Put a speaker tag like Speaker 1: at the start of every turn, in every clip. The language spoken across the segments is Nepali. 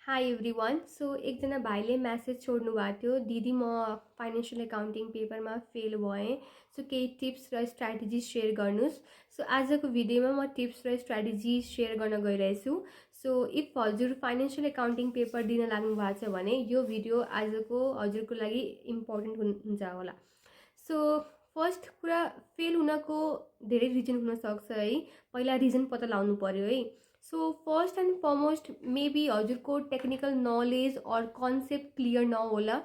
Speaker 1: High everyone. सो एकजना भाइले म्यासेज छोड्नु भएको थियो, दिदी म फाइनेन्सियल एकाउन्टिङ पेपरमा फेल भएँ, सो केही टिप्स र स्ट्राटेजी सेयर गर्नुहोस्। सो आजको भिडियोमा म टिप्स र स्ट्राटेजी सेयर गर्न गइरहेछु। सो इफ हजुर फाइनेन्सियल एकाउन्टिङ पेपर दिन लाग्नु भएको छ भने यो भिडियो आजको हजुरको लागि इम्पोर्टेन्ट हुन्छ होला। सो फर्स्ट कुरा, फेल हुनको धेरै रिजन हुनसक्छ है। पहिला रिजन पत्ता लगाउनु पर्यो है। So first and foremost maybe हजुरको टेक्निकल नलेज और कन्सेप्ट क्लियर नहोला।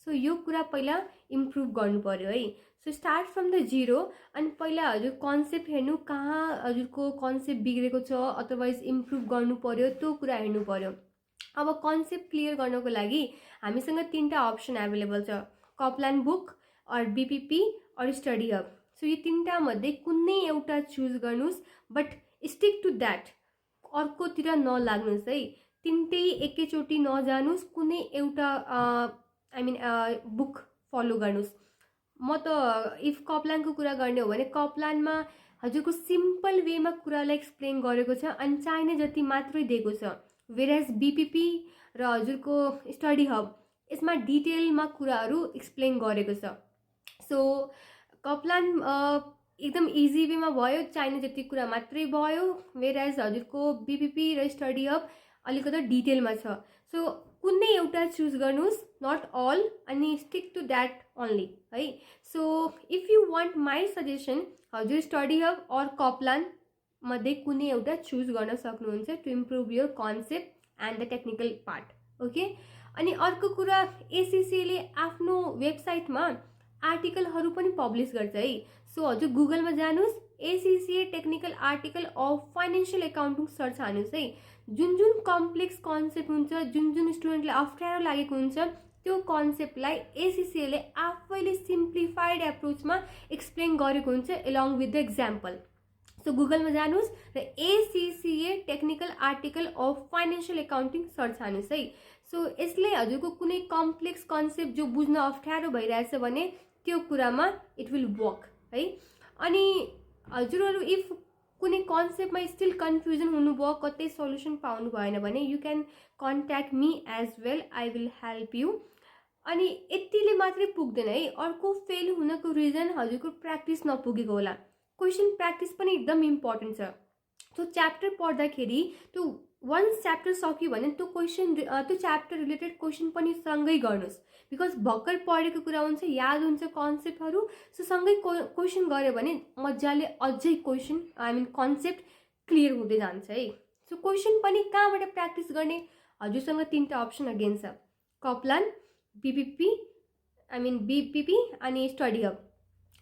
Speaker 1: सो यो कुरा पहिला इम्प्रुभ गर्नु पर्यो है। So start from the zero अनि पहिला हजुर कन्सेप्ट हेर्नु, कहाँ हजुरको कन्सेप्ट बिग्रेको छ, अदरवाइज इम्प्रुभ गर्नु पर्यो, त्यो कुरा हेर्नु पर्यो। अब कन्सेप्ट क्लियर गर्नको लागि हामीसँग तीनटा अप्सन एभाइलेबल छ, कपलान बुक और बीपीपी और स्टडी हब। सो यो तीनटा मध्ये कुनै एउटा चुज गर्नुस्, बट स्टिक टु द्याट, अर्कोतिर नलाग्नुस् है। तिनटै एकैचोटि नजानुस्, कुनै एउटा बुक फलो गर्नुस्। म त इफ कपलानको कुरा गर्ने हो भने कपलानमा हजुरको सिम्पल वेमा कुरालाई एक्सप्लेन गरेको छ अनि चाहिने जति मात्रै दिएको छ। वेरएज बीपीपी र हजुरको स्टडी हब यसमा डिटेलमा कुराहरू एक्सप्लेन गरेको छ। सो कपलान एकदम इजी वेमा भयो, चाहिने जति कुरा मात्रै भयो। वेरएज हजुरको बीपीपी र स्टडी हब अलिकति डिटेलमा छ। सो कुनै एउटा चुज गर्नुस्, नट अल, अनि स्टिक टु द्याट ओन्ली है। So if you want my suggestion, हजुर स्टडी हब और कपलान मध्ये कुनै एउटा चुज गर्न सक्नुहुन्छ to improve your concept and the technical part. Okay. अनि अर्को कुरा, एसिसीले आफ्नो वेबसाइटमा आर्टिकलहरू पनि पब्लिस गर्छ है। सो हजुर गुगलमा जानुस्, ACCA technical article of financial accounting search हानुस् है। जुन जुन कम्प्लेक्स कन्सेप्ट हुन्छ, जुन जुन स्टुडेन्टलाई अप्ठ्यारो लागेको हुन्छ, त्यो कन्सेप्टलाई एसिसिएले आफैले सिम्प्लिफाइड एप्रोचमा एक्सप्लेन गरेको हुन्छ along with the example. So गुगलमा जानुस् र ACCA technical article of financial accounting search हानुस् है। सो यसले हजुरको कुनै कम्प्लेक्स कन्सेप्ट जो बुझ्न अप्ठ्यारो भइरहेछ भने त्यो कुरामा इट विल वर्क है। अनि हजुरहरू इफ कुनै कन्सेप्टमा स्टिल कन्फ्युजन हुनुभयो, कतै सल्युसन पाउनु भएन भने you can contact me as well, I will help you. अनि यतिले मात्रै पुग्दैन है। अर्को फेल हुनको रिजन हजुरको प्र्याक्टिस नपुगेको होला। क्वेसन प्र्याक्टिस पनि एकदम इम्पोर्टेन्ट छ। त्यो च्याप्टर पढ्दाखेरि त्यो वन्स च्याप्टर सक्यो भने त्यो च्याप्टर रिलेटेड क्वेसन पनि सँगै गर्नुहोस्। बिकज भर्खर पढेको कुरा हुन्छ, याद हुन्छ कन्सेप्टहरू। सो सँगै क्वेसन गऱ्यो भने मजाले अझै क्वेसन कन्सेप्ट क्लियर हुँदै जान्छ है। सो क्वेसन पनि कहाँबाट प्र्याक्टिस गर्ने, हजुरसँग तीनटा अप्सन अगेन छ, कपलान, बीपीपी अनि स्टडी हब।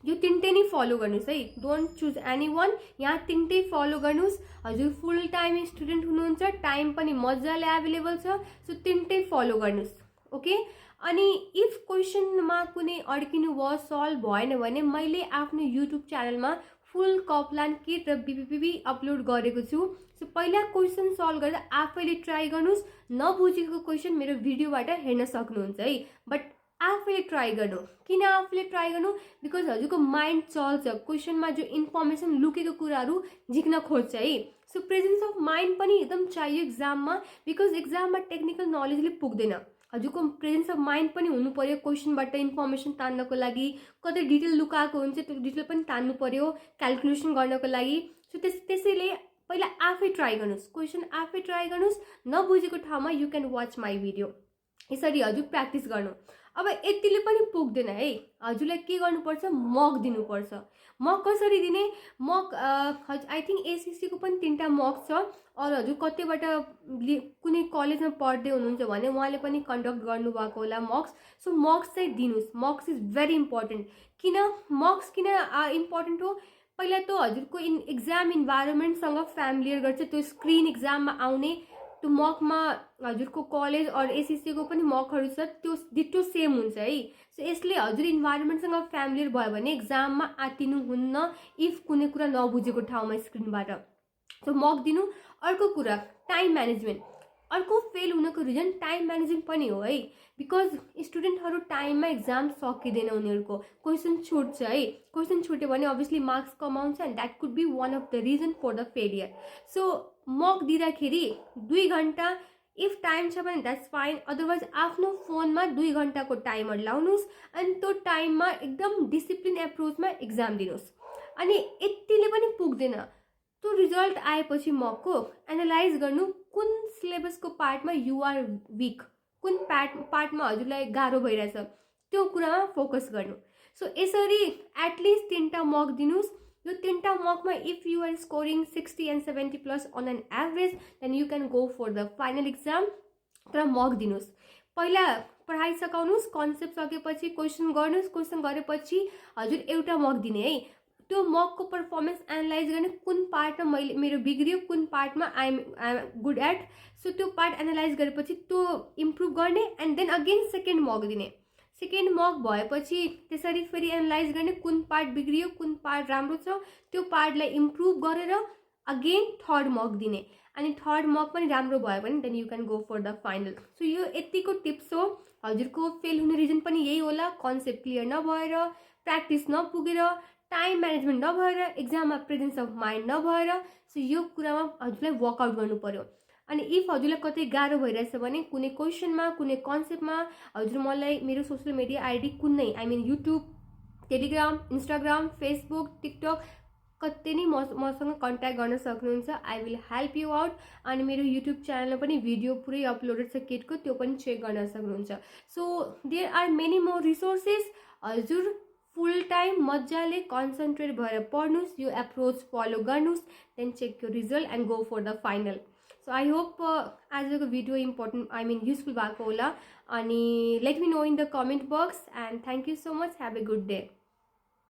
Speaker 1: यो तिनटै नै फलो गर्नुहोस् है। डोन्ट चुज एनी वान, यहाँ तिनटै फलो गर्नुहोस्। हजुर फुल टाइम स्टुडेन्ट हुनुहुन्छ, टाइम पनि मजाले एभाइलेबल छ, सो तिनटै फलो गर्नुहोस्। ओके। अनि इफ क्वेसनमा कुनै अड्किनु भयो, सल्भ भएन भने मैले आफ्नो युट्युब च्यानलमा फुल कपलान किट र बीपीपी अपलोड गरेको छु। सो पहिला क्वेसन सल्भ गर्दा आफैले ट्राई गर्नुहोस्। नबुझेको क्वेसन मेरो भिडियोबाट हेर्न सक्नुहुन्छ है। बट आफैले ट्राई गर्नु। किन आफूले ट्राई गर्नु? बिकज हजुरको माइन्ड चल्छ, क्वेसनमा जो इन्फर्मेसन लुकेको कुराहरू झिक्न खोज्छ है। सो प्रेजेन्स अफ माइन्ड पनि एकदम चाहियो एक्जाममा, बिकज एक्जाममा टेक्निकल नलेजले पुग्दैन। हजुरको प्रेजेन्स अफ माइन्ड पनि हुनु पर्यो क्वेसनबाट इन्फर्मेसन तान्नको लागि। कतै डिटेल लुकाएको हुन्छ त्यो डिटेल पनि तान्नु पर्यो क्यालकुलेसन गर्नको लागि। सो त्यसैले पहिला आफै ट्राई गर्नुहोस्, क्वेसन आफै ट्राई गर्नुहोस्। नबुझेको ठाउँमा you can watch my video. यसरी हजुर प्र्याक्टिस गर्नु। अब यतिले पनि पुग्दैन है। हजुरलाई के गर्नुपर्छ, मक दिनुपर्छ। मक कसरी दिने? मक आई थिङ्क एसिसीको पनि तीनटा मक छ। अरू हजुर कतैबाट कुनै कलेजमा पढ्दै हुनुहुन्छ भने उहाँले पनि कन्डक्ट गर्नुभएको होला मक्स। सो मक्स चाहिँ दिनुहोस्। मक्स इज भेरी इम्पोर्टेन्ट। किन मक्स किन इम्पोर्टेन्ट हो? पहिला त हजुरको एक्जाम इन्भाइरोमेन्टसँग फ्यामिलियर गर्छ। त्यो स्क्रिन एक्जाममा आउने त्यो मकमा हजुरको कलेज और एसिसीको पनि मकहरू छ, त्यो डिटो सेम हुन्छ है। सो यसले हजुर इन्भाइरोमेन्टसँग फ्यामिलियर भयो भने एक्जाममा आतिनुहुन्न इफ कुनै कुरा नबुझेको ठाउँमा स्क्रिनबाट। सो मक दिनु। अर्को कुरा, टाइम म्यानेजमेन्ट। अर्को फेल हुनको रिजन टाइम म्यानेजमेन्ट पनि हो है। बिकज स्टुडेन्टहरू टाइममा एक्जाम सकिँदैन, उनीहरूको क्वेसन छुट्छ है। क्वेसन छुट्यो भने अभियसली मार्क्स कमाउँछ and that could be one of the reason for the failure. So mock दिँदाखेरि 2 घन्टा इफ टाइम छ भने द्याट्स फाइन, अदरवाइज आफ्नो फोनमा 2 घन्टाको टाइमर लाउनुहोस् अनि त्यो टाइममा एकदम डिसिप्लिन एप्रोचमा एक्जाम दिनुहोस्। अनि यतिले पनि पुग्दैन, त्यो रिजल्ट आएपछि मकको एनालाइज गर्नु कुन सिलेबसको पार्टमा युआर विक, कुन पार्टमा हजुरलाई गाह्रो भइरहेछ त्यो कुरामा फोकस गर्नु। सो यसरी एटलिस्ट 3टा मक दिनुहोस्। यो 3टा मकमा if you are scoring 60 and 70 plus on an average then you can go for the final exam. तर मक दिनुहोस्, पहिला पढाइ सकाउनुहोस्, कन्सेप्ट सकेपछि क्वेसन गर्नुहोस्, क्वेसन गरेपछि हजुर एउटा मक दिने है। त्यो मकको पर्फर्मेन्स एनालाइज गर्ने कुन पार्टमा मैले मेरो बिग्रियो, कुन पार्टमा I am good at, so त्यो पार्ट एनालाइज गरेपछि त्यो इम्प्रुभ गर्ने एन्ड देन अगेन सेकेन्ड मक दिने। सेकेन्ड मक भएपछि त्यसरी फेरि एनालाइज गर्ने कुन पार्ट बिग्रियो, कुन पार्ट राम्रो छ, त्यो पार्टलाई इम्प्रुभ गरेर अगेन थर्ड मक दिने। अनि थर्ड मक पनि राम्रो भयो भने then you can go for the final. So यो यतिको टिप्स हो। हजुरको फेल हुने रिजन पनि यही होला, कन्सेप्ट क्लियर नभएर, प्र्याक्टिस नपुगेर, टाइम म्यानेजमेन्ट नभएर, एक्जाममा प्रेजेन्स अफ माइन्ड नभएर। सो यो कुरामा हजुरलाई वर्कआउट गर्नु पर्यो। अनि इफ हजुरलाई कतै गाह्रो भइरहेछ भने कुनै क्वेसनमा, कुनै कन्सेप्टमा हजुर मलाई मेरो सोसियल मिडिया आइडी कुनै I mean YouTube, Telegram, Instagram, Facebook, TikTok कतै नै मसँग कन्ट्याक्ट गर्न सक्नुहुन्छ। I will help you out. अनि मेरो युट्युब च्यानलमा पनि भिडियो पुरै अपलोडेड छ किटको, त्यो पनि चेक गर्न सक्नुहुन्छ। So there are many more resources. हजुर फुल टाइम मजाले कन्सन्ट्रेट भएर पढ्नुहोस्, यो एप्रोच फलो गर्नुहोस्, देन चेक यो result and go for the final. So I hope आजको video important I mean useful भएको होला। अनि let me know in the comment box and thank you so much. Have a good day.